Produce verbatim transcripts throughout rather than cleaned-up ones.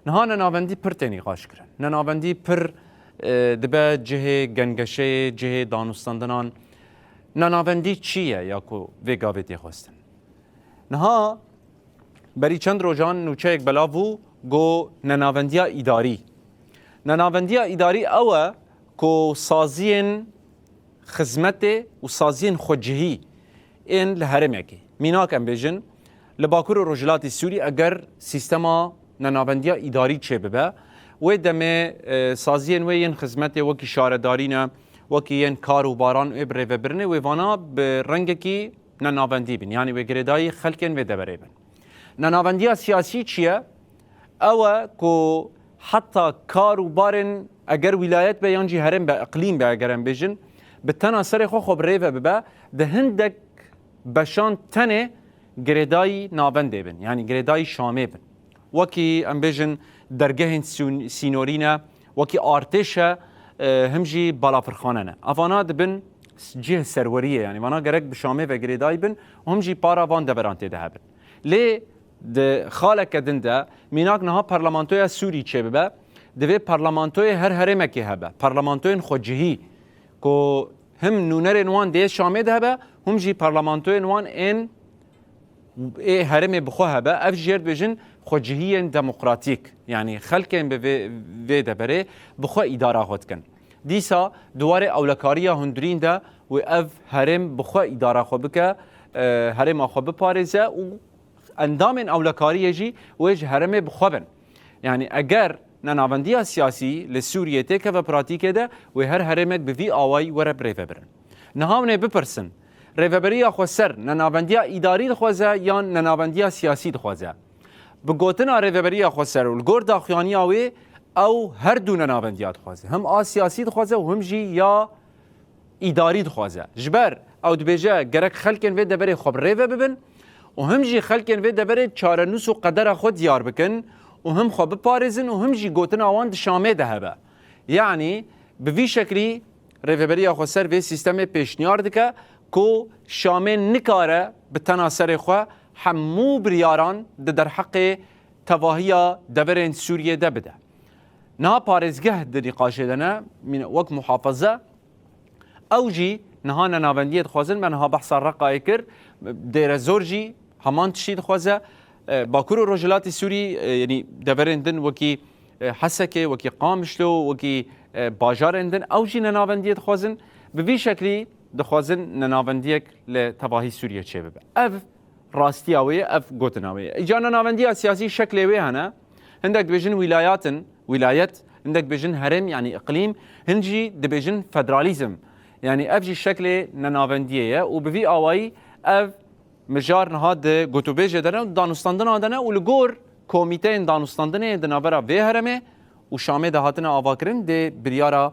Niha nenavendî pir tê nîqaş kirin. Nenavendî pir e, dibe cihê gengeşeyê, cihê danûstandinan. Nenavendî çi ye ya ku vê gavê tê xwestin? Niha berî çend rojan nûçeyek belav bû, got nenavendiya îdarî. Nenavendiya îdarî ew e ku saziyên xizmetê û saziyên xwecihî ên li herêmekê. Mînak em bêjin, li Bakur û Rojhilatê Sûrî eger sîstema nenavendiya îdarî çêbibe, wê demê, e, saziyên wê yên xizmetê wekî şaredarî ne, wekî yên kar û baran ê birêvebirinê, wê vana bi rengekî nenavendî bin, yanî wê girêdayî xelkên vê deverê bin. Nenavendiya siyasî çi ye? Ew e ku heta kar û barên, eger wîlayet be yan jî herêm be, iqlîm be, eger em bêjin, bi tena serê xwe xwe bi rê ve bibe, di hindek beşan tenê girêdayî navendê bin, yanî girêdayî Şamê bin. Wekî em bêjin dergehên sîn-, sînorî ne, wekî artêş e, e, him jî balafirxane ne. Evana dibin cih serweriyê, yanî vana gerek bi Şamê ve girêdayî bin û him jî para van deveran tê de hebin. Lê di xaleke din de, mînak niha parlamentoya Sûrî çêbibe, divê parlamentoyê her herêmekê hebe. Parlamentoyên xwecihî ku him nûnerên wan dê Şamê de hebe, him jî parlamentoyên wan ên ê herêmê bi xwe hebe. Ev jê dibêjin xwecihiyên demokratîk. Yanî xelkên bi vê, vê deverê bi xwe îdara xwe dikin. Dîsa di warê ewlekariya hundirîn de wê ev herêm bi xwe îdara xwe bike, e, herêma xwe biparêze û endamên ewlekariyê jî wê ji herêmê bi xwe bin. Yanî eger nenavendiya siyasî li Sûriyê têkeve pratîkê de, wê her herêmek bi vî awayî were birêvebirin. Niha hûn ê bipirsin, Rêveberiya Xweser nenavendiya îdarî dixwaze yan nenavendiya siyasî dixwaze? Bi gotina Rêveberiya Xweser û li gor daxuyaniya wê, ew her du nenavendiya dixwaze. Him a siyasî dixwaze û him jî ya îdarî dixwaze. Ji ber ew dibêje gerek xelkên vê deverê xwe bi rê ve bibin û him jî xelkên vê deverê çarenûs û qedera xwe diyar bikin û him xwe biparêzin û him jî gotina wan di Şamê de hebe. Yanî bi vî şeklî Rêveberiya Xweser vê sîstemê pêşniyar dike ku Şamê nikare bi tena serê xwe hemû biryaran di derheqê tevahiya deverên Sûriyê de bide. Niha parêzgeh di nîqaşê de ne, mîne-, wek muhafaza, ew jî niha nenavendiyê dixwazin, me niha behsa Reqayê kir, Dêrezor jî heman tiştî dixwaze, e, Bakur û Rojhilatê Sûrî, e, yanî deverên din wekî, e, Hesekê, wekî Qamişlo, wekî, e, bajarên din, ew jî nenavendiyê dixwazin. Bi vî şeklî dixwazin nenavendiyek li tevahî Sûriyê çêbibe. Ev rastiya wê ye, ev gotina wê ye. Îca nenavendiya siyasî şeklê wê hene. Hindek dibêjin wîlayat in, wîlayet, hindek dibêjin herêm, yanî iqlîm, hin jî dibêjin federalîzm. Yanî ev jî şeklê nenavendiyê ye û bi vî awayî ev mijar niha di gotûbêjê de ne û danûstandina de ne û li gor komîteyên danûstandinê di navbera vê herêmê û Şamê de hatine avakirin dê biryara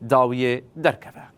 dawiyê derkeve.